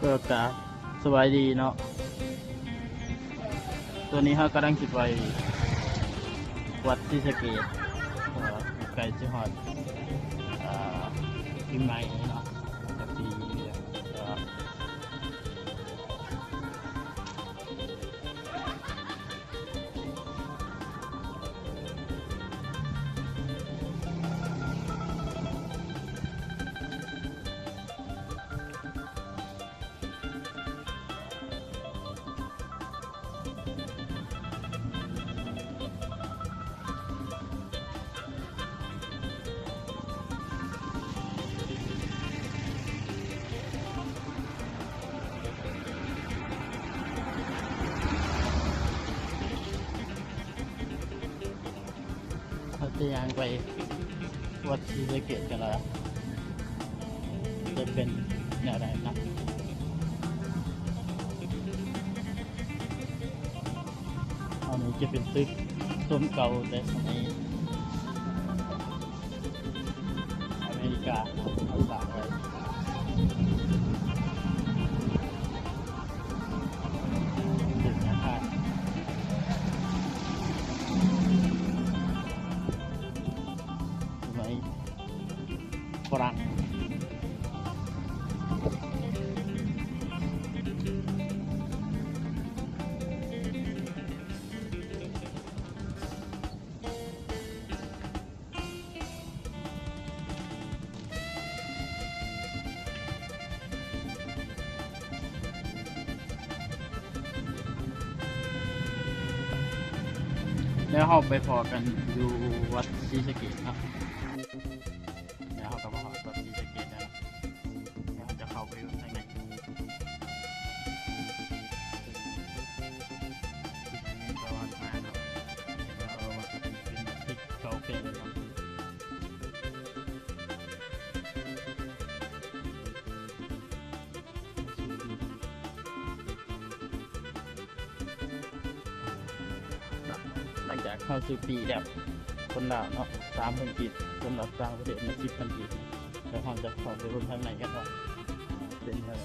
ກໍກາບສະບາຍດີເນາະ, ຕອນນີ້ເຮົາກຳລັງຊິໄປວັດສີສະເກດ ເພາະວ່າໃກ້ຊິຮອດ ເອີ ປີໃໝ່ເນາະ ແຮບປີນິວເອີ. ເຮົາຈະຍ່າງໄປວັດສີສະເກດກັນວ່າຈະເປັນແນວໃດເນາະ. ອັນນີ້ຈະເປັນຕຶກໂຊນເກົ່າແຕ່ສະໄໝ ອາເມລິກາເຂົາສ້າງໄວ້ ເປັນອາຄານສະໄໝຝຣັ່ງ. ແລ້ວເຮົາໄປພໍ້ກັນຢູ່ວັດສີສະເກດເນາະ. ແລ້ວເຮົາກໍມາຮອດວັດສີສະເກດແລ້ວເນາະ, ແລ້ວເຮົາຈະເຂົ້າໄປເບິ່ງທາງໃນ. ປະຫວັດມາເນາະ ເຫັນວ່າປະຫວັດເປັນວັດທີ່ເກົ່າແກ່ເນາະ. ຫຼັງຈາກເຮົາຊື້ປີ້ແລ້ວ ຄົນລາວເນາະ ສາມພັນກີບ, ສຳລັບຕ່າງປະເທດແມ່ນສິບພັນກີບ. ແລ້ວເຮົາຈະເຂົ້າໄປເບິ່ງທາງໃນກັນວ່າເປັນແນວໃດ.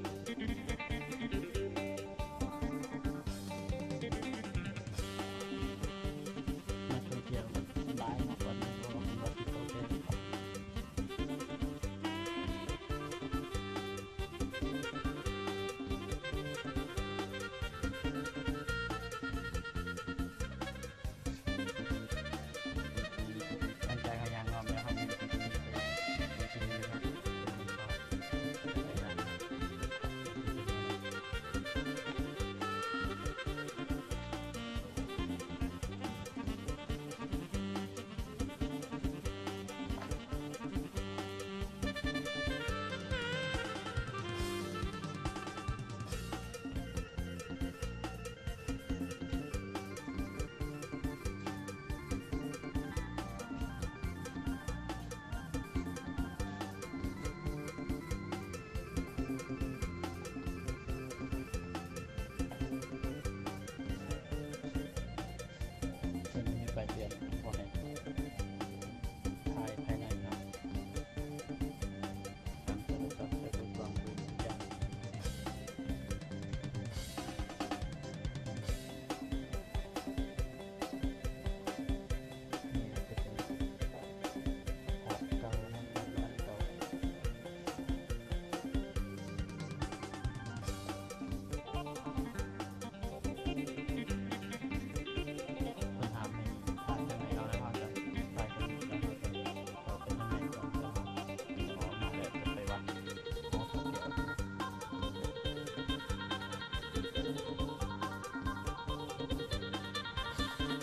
ເ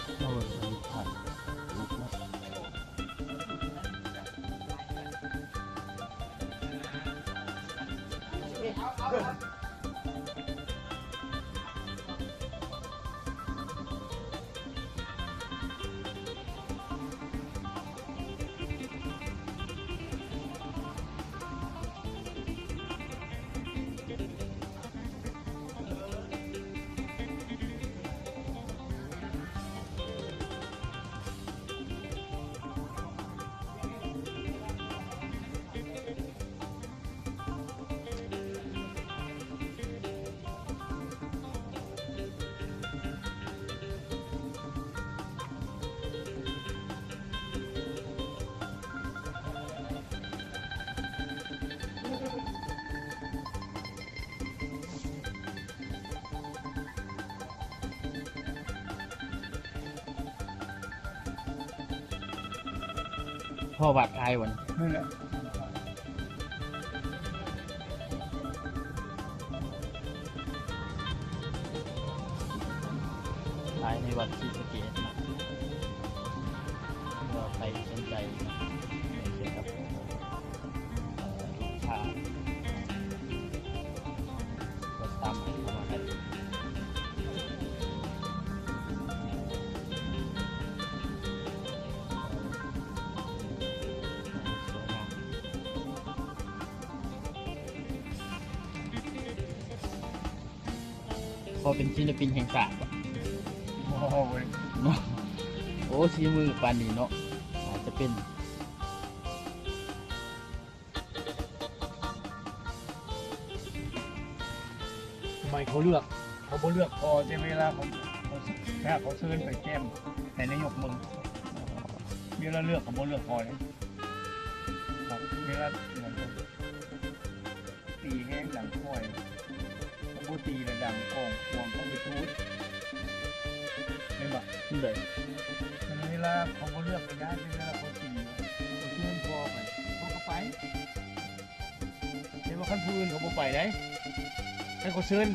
ເອົາໄປທານ ພໍວັດອ້າຍບໍ່ນີ້? ນັ້ນແຫຼະ ຂາຍໃນວັດສີສະເກດເນາະ ເພື່ອໃຜສົນໃຈເນາະ ກ່ຽວກັບ ເອີ່ ລູກຄ້າ ກໍສາມາດເຂົ້າມາໄດ້. ພໍເປັນສິນລະປິນແຫ່ງຊາດບໍ່? ບໍ່ເວີຍ ເນາະ ໂອ້ ສີມືປານນີ້ເນາະ ອາດຈະເປັນ ໝາຍເຂົາເລືອກ ເຂົາບໍ່ເລືອກພໍ ແຕ່ເວລາເຂົາ ເຂົາ ຖ້າເຂົາເຊີນໄປແຕ້ມໃຫ້ນາຍົກເບິ່ງ ເວລາເລືອກເຂົາບໍ່ເລືອກພໍເດ້ ເວລາ ຕີແຮງດັງຂ້ອຍ ບໍ່ຕີລະດັງກອງກວງເຂົ້າໄປທູດ ແມ່ນບໍ່? ໂດຍ ເວລາເຂົາບໍ່ເລືອກໄປຍ້າຍ ເວລາເຂົາຕີ ເຂົາເຊີນພໍໄປ ເຂົາກໍໄປ ແຕ່ວ່າຄັນຜູ້ອື່ນເຂົາບໍ່ໄປໃດ ຄັນເຂົາເຊີນ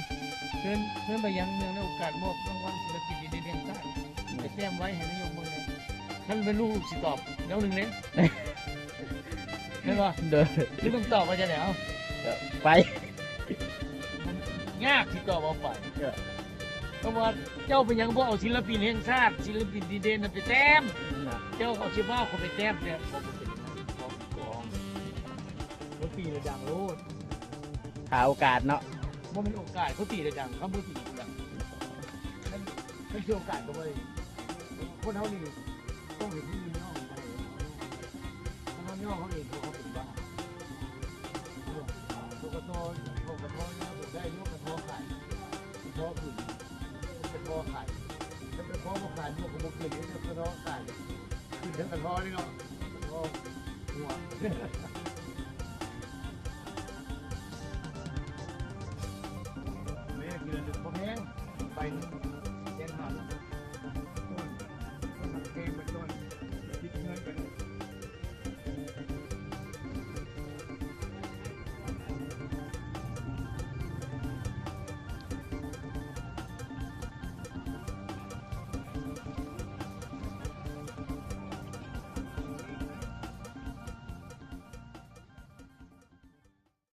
ເຊີນ ເຊີນໄປຍັງເນື່ອງໃນໂອກາດມອບລາງວັນສິນລະປິນດີເດັ່ນແຫ່ງຊາດ ໄປແຕ້ມໄວ້ໃຫ້ນາຍົກເບິ່ງເດ້ ຄັນເປັນລູກຊິຕອບແນວໜຶ່ງເດ້. ແມ່ນບໍ່? ໂດຍ ຄືຕ້ອງຕອບວ່າຈັ່ງໃດ? ເອົ້າ ໄປ ມັນຍາກທີ່ຕອບວ່າໄປ ເອີ ເພາະວ່າເຈົ້າເປັນຫຍັງບໍ່ເອົາສິນລະປິນແຫ່ງຊາດ ສິນລະປິນດີເດັ່ນນະໄປແຕ້ມ ເຈົ້າເອົາຊິວ່າເຂົາໄປແຕ້ມ ແຕ່ເຂົາບໍ່ເປັນຫຍັງ ເຂົາກອງ ເຂົາຕີແລ້ວດັງໂລດ ຫາໂອກາດເນາະ ບໍ່ແມ່ນໂອກາດ ເຂົາຕີແລ້ວດັງ ເຂົາບໍ່ຕີແລ້ວດັງ ຄັນ ຄັນຖືໂອກາດກໍບໍ່ໄດ້ ຄົນເຮົານີ້ ຕ້ອງເຫັນຜູ້ອື່ນຍ້ອງໄດ້ ຖ້າເຮົາຍ້ອງເຮົາເອງ ເຮົາເປັນບ້າ. ເອີ ກກຕ ກກຕ ໄດ້ຢູ່ ກກຕ ຂາຍ ກກຕ ຂຶ້ນ ກກຕ ຂາຍ ກກຕ ບໍ່ຂາຍ ມັນກໍບໍ່ຂຶ້ນ ກກຕ ຂາຍ ຂຶ້ນເທິງ ກກຕ ນີ້ເນາະ ກກຕ ຫົວ.